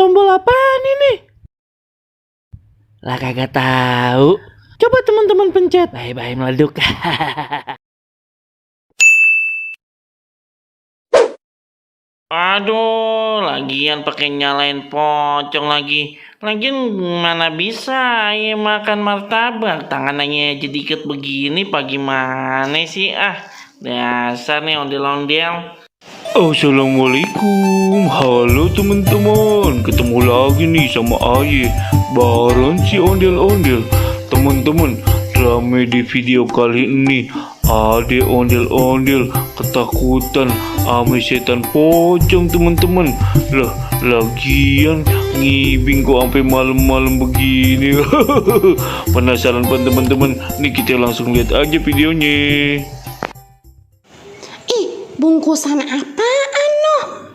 Tombol apaan ini? Lah kagak tahu. Coba teman-teman pencet. Bye-bye meleduk. Aduh, lagian pakai nyalain pocong lagi. Lagian mana bisa ya makan martabak, tangannya aja dikit begini, gimana sih? Dasar nih ondel-ondel. Assalamualaikum, halo teman-teman. Ketemu lagi nih sama Aye bareng si ondel-ondel. Teman-teman, rame di video kali ini ada ondel-ondel ketakutan ame setan pocong teman-teman. Lah, lagian ngibing kok sampai malam-malam begini. Penasaran kan teman-teman? Nih kita langsung lihat aja videonya. Bungkusan apaan noh?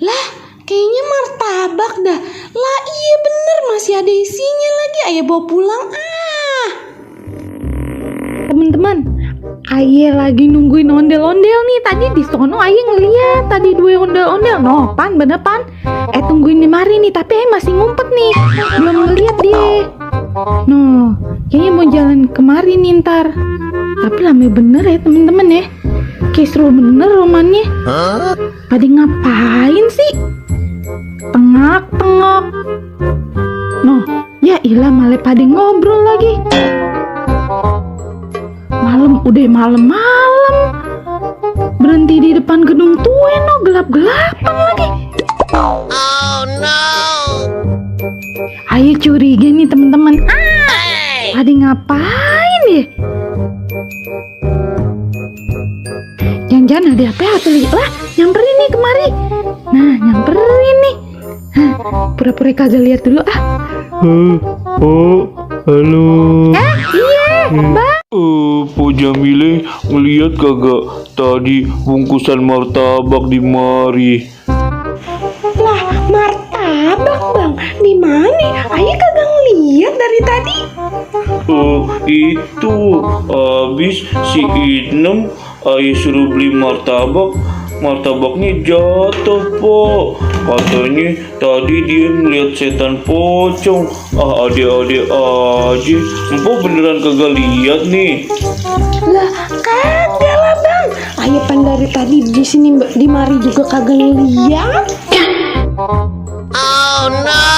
Lah, kayaknya martabak dah. Lah iya bener, masih ada isinya lagi. Ayo bawa pulang Teman-teman, Aye lagi nungguin ondel-ondel nih. Tadi di sono Aye ngeliat tadi dua ondel-ondel. No, pan bener pan. Tungguin di mari nih, tapi Aye masih ngumpet nih. Belum ngeliat dia. No, kayaknya mau jalan kemari nih ntar. Tapi lama bener ya temen-temen ya. Kayak seru bener romannya. Pada ngapain sih? Tengok-tengok. Noh, ya ilah malah pada ngobrol lagi. Udah malam-malam. Berhenti di depan gedung tua no, gelap-gelapan lagi. Oh no. Ayo curiga nih teman-teman. Pada ngapain ya? Jangan-jangan ada apa atau lah nyamperin nih kemari. Nah nyamperin nih. Pura-pura kagak lihat dulu Halo. Iya bang. Po Jamile ngeliat kagak tadi bungkusan martabak di mari? Lah martabak bang, di mana? Ayah kagak ngeliat dari tadi. Itu habis si Inem Ayah suruh beli martabak, martabaknya jatuh po. Katanya tadi dia ngeliat setan pocong. Adik-adik aja. Empo beneran kagak lihat nih? Lah kagak lah bang. Ayah pan dari tadi di sini di mari juga kagak ngeliat. Oh no.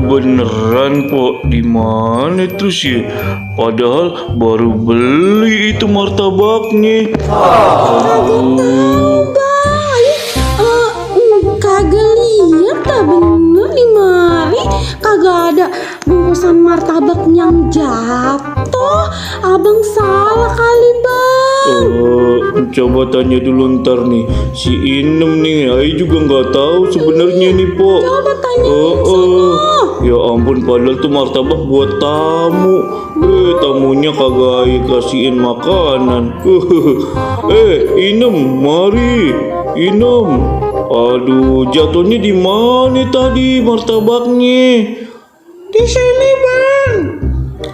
Beneran po, di mana terus ya? Padahal baru beli itu martabaknya. Kagak lihat dah bener di mari. Kagak ada bungkusan martabak yang jatuh. Abang salah kali bang. Coba tanya dulu ntar nih si Inem nih. Ayo juga nggak tahu sebenarnya nih po. Coba tanya Ya ampun, padahal tuh martabak buat tamu. Tamunya kagak Ayo kasihin makanan. Inem, mari. Inem. Aduh, jatuhnya di mana tadi martabaknya? Di sini bang.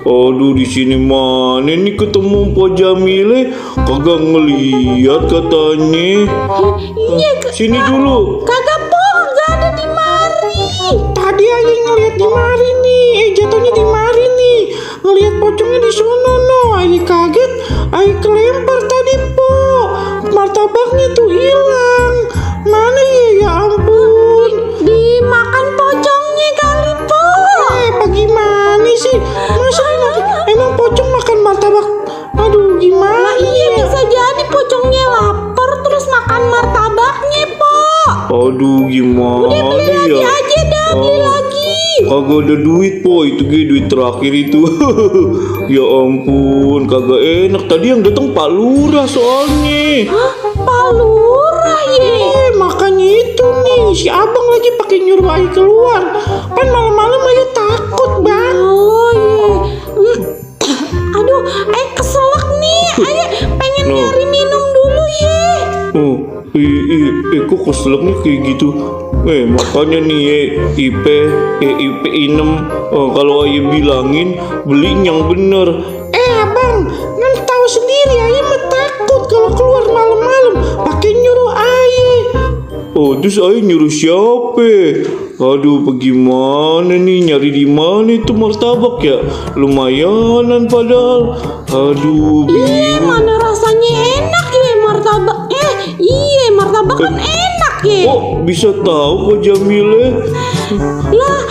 Aduh, di sini mana nih ketemu Po Jamile? Kagak ngeliat katanya. Iya. Sini dulu. Kagak po, kagak ada di mari. Tadi aja ngeliat di mari nih, jatuhnya di mari nih. Ngeliat pocongnya di sono no, ayo kaget, ayo kelempar tadi po. Martabaknya tuh hilang. Mana ya ampun. Dimakan pocongnya kali po. Bagaimana sih? Masa emang pocong makan martabak? Aduh gimana? Iya bisa jadi pocongnya lapar terus makan martabaknya po. Aduh, gimana Udah beli lagi ya? aja dah, beli lagi. Kagak ada duit po, itu duit terakhir itu. Ya ampun, kagak enak. Tadi yang datang Pak Lurah soalnya. Hah? Pak Lurah ya? Makanya itu nih, si abang lagi pakai nyuruh ayo keluar. Kan malam-malam ayo takut bang. Oh iya. Aduh, keselak nih. Ayo pengen nyari minum dulu ya. Kok keselaknya kayak gitu? Makanya nih IP Inem, kalau Ayo bilangin beli yang bener. Abang, kan tahu sendiri ayo mah takut kalau keluar malam-malam pakai nyuruh ayo. Oh, terus ayah nyuruh siapa? Aduh, bagaimana nih nyari di mana itu martabak ya? Lumayanan padahal. Aduh, bingung. Mana rasanya enak ya martabak? Iya martabak kan enak ya. Oh, bisa tahu kok Jamile? Lah,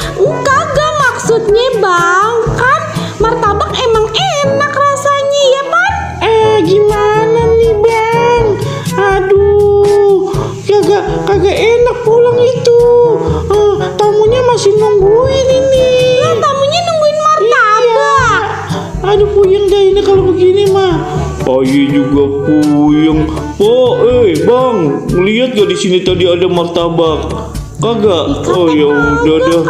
kagak maksudnya bang. Kan martabak emang enak rasanya ya pan? Gimana nih bang? Aduh, kagak enak pulang itu. Tamunya masih nungguin ini. Lah tamunya nungguin martabak. Aduh puyeng dah ini kalau begini mah. Ayah juga puyeng. Oh, bang, ngeliat gak di sini tadi ada martabak? Kagak? Oh ya udah dah.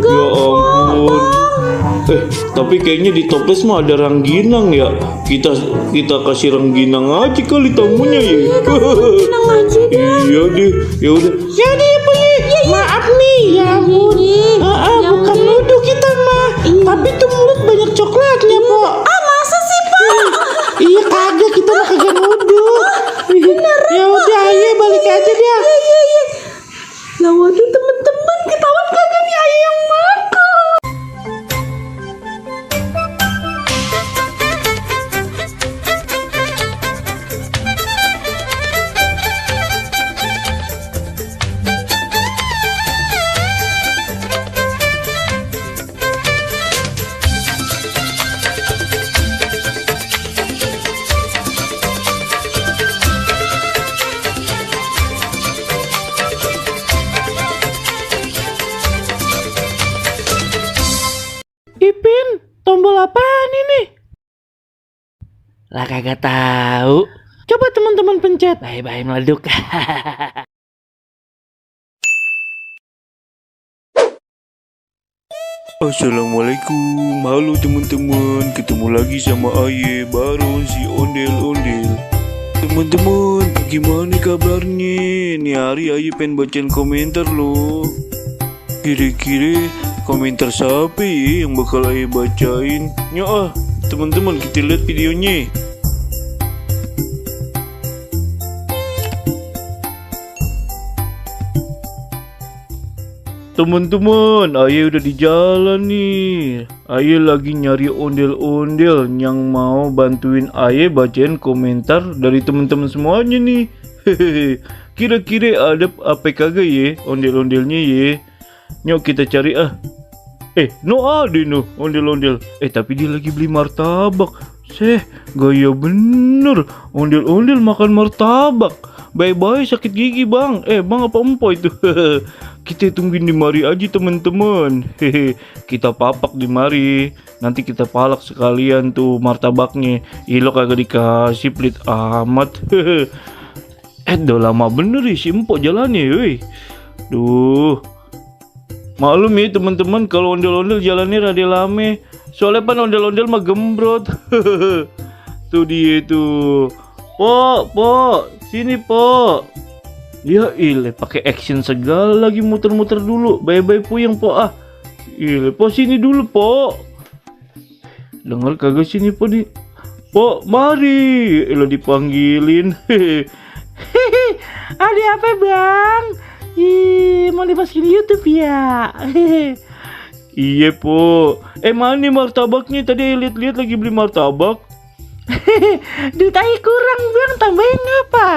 Ya ampun. Tapi kayaknya di toples mah ada rangginang ya. Kita kasih rangginang aja kali tamunya ya. Tenang aja dah. Iya deh. Ya udah. Jadi ya Puyi, maaf nih ya ampun. Bukan nuduh kita mah. Tapi tuh mulut banyak coklatnya po. Masa sih po? Iya kagak, kita mah kagak nuduh. Ya udah ayo balik aja dia. Lah waduh temen-temen, ketahuan kagak nih ayah yang makan. Ipin, tombol apaan ini? Lah kagak tahu. Coba teman-teman pencet. Bye-bye meleduk. Assalamualaikum. Halo teman-teman. Ketemu lagi sama Aye Baron si ondel-ondel. Teman-teman, gimana kabarnya? Nih hari Aye pengen bacain komentar loh. Kira-kira komentar siapa ya yang bakal Aye bacain? Ya teman-teman kita lihat videonya. Teman-teman, Aye udah di jalan nih. Aye lagi nyari ondel-ondel yang mau bantuin Aye bacain komentar dari teman-teman semuanya nih. Hehehe. Kira-kira ada apa kagak ya ondel-ondelnya ya? Yuk kita cari no ada no ondel-ondel. Tapi dia lagi beli martabak. Gaya bener. Ondel-ondel makan martabak. Bye-bye sakit gigi bang. Bang apa empo itu? Kita tungguin di mari aja teman-teman. Kita papak di mari. Nanti kita palak sekalian tuh martabaknya. Lo kagak dikasih pelit amat. Udah lama bener ya si empok jalannya weh. Duh. Maklum ya teman-teman kalau ondel-ondel jalannya rada lame. Soalnya pan ondel-ondel mah gembrot. Tuh dia tuh. Po, sini po. Ya ile pakai action segala lagi muter-muter dulu. Bye-bye puyeng po Ile po sini dulu po. Dengar kagak sini po di. Po, mari. Lo dipanggilin. Ada apa bang? Mau dimasukin YouTube ya? Iya po. Mana martabaknya? Tadi lihat-lihat lagi beli martabak. Duit aja kurang bang, tambahin apa?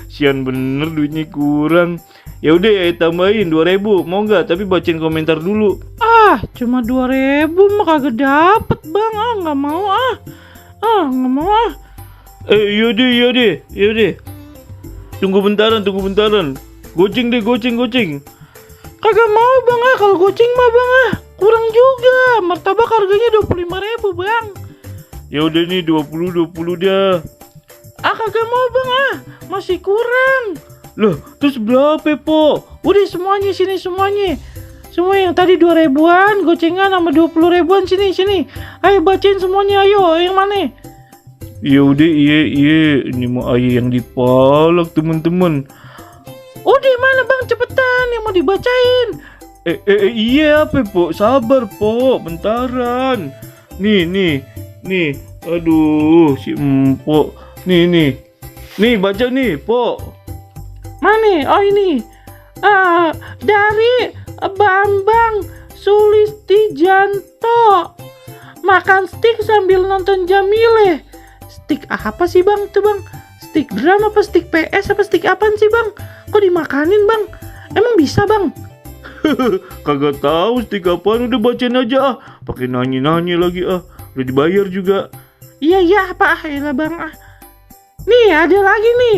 Sian bener duitnya kurang. Ya udah ya tambahin 2.000. Mau nggak? Tapi bacain komentar dulu. Cuma 2.000 mah kagak dapet bang. Nggak mau nggak mau Yaudah. Tunggu bentaran. Goceng deh. Kagak mau bang kalau goceng mah bang kurang juga. Martabak harganya 25.000 bang. Ya udah nih 20 dah. Kagak mau bang masih kurang. Loh, terus berapa po? Udah semuanya sini semuanya. Semua yang tadi 2.000-an gocengan sama 20.000-an sini. Ayo bacain semuanya ayo yang mana? Ya udah iya. Ini mau Aye yang dipalak teman-teman. Udah mana bang cepetan yang mau dibacain. Iya apa po? Sabar po, bentaran. Nih. Aduh si empok. Nih baca nih po. Mana? Oh ini. Dari Bambang Sulistijanto. Makan stik sambil nonton Jamile. Stik apa sih bang tuh bang? Stik drum apa stik PS apa stik apaan sih bang? Kok dimakanin bang? Emang bisa bang? Kagak tahu stik apaan, udah bacain aja pakai nanya-nanya lagi udah dibayar juga. Iya apa lah bang Nih ada lagi nih.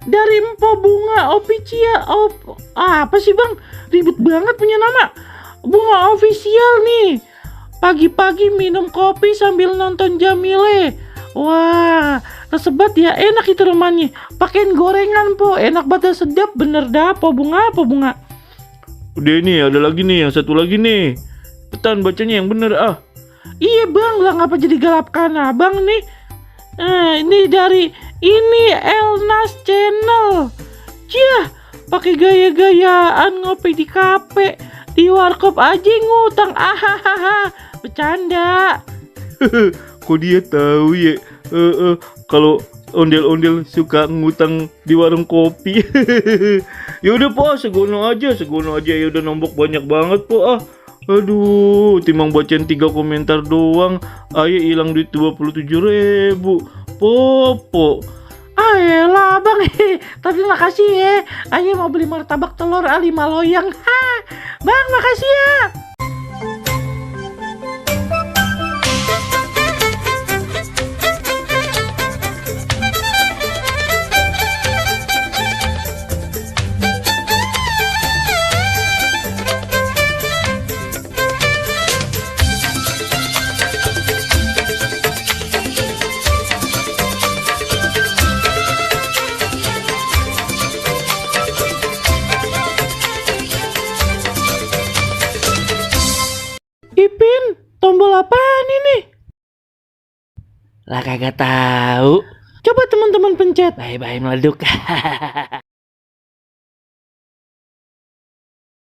Dari Empo Bunga Official. Apa sih bang? Ribet banget punya nama. Bunga Official nih. Pagi-pagi minum kopi sambil nonton Jamile. Wah, resebat ya, enak itu rumahnya. Pakein gorengan po, enak banget, sedap bener dah. Po bunga. Udah ini ada lagi nih, yang satu lagi nih. Petan bacanya yang bener Iya bang, lah ngapa jadi galap kan abang nih? Ini dari ini Elnas Channel. Cih, pakai gaya-gayaan ngopi di kafe, di warkop aja ngutang. Bercanda. Kok dia tahu ya? Kalau ondel-ondel suka ngutang di warung kopi. Ya udah po, segono aja ya udah nombok banyak banget po Aduh, timbang bacain 3 komentar doang, ayo hilang duit 27.000. Popo. Ayolah bang, tapi makasih ya. Ayo mau beli martabak telur 5 loyang. Bang makasih ya. Ipin, tombol apaan ini? Lah kagak tahu. Coba teman-teman pencet. Bye-bye meleduk.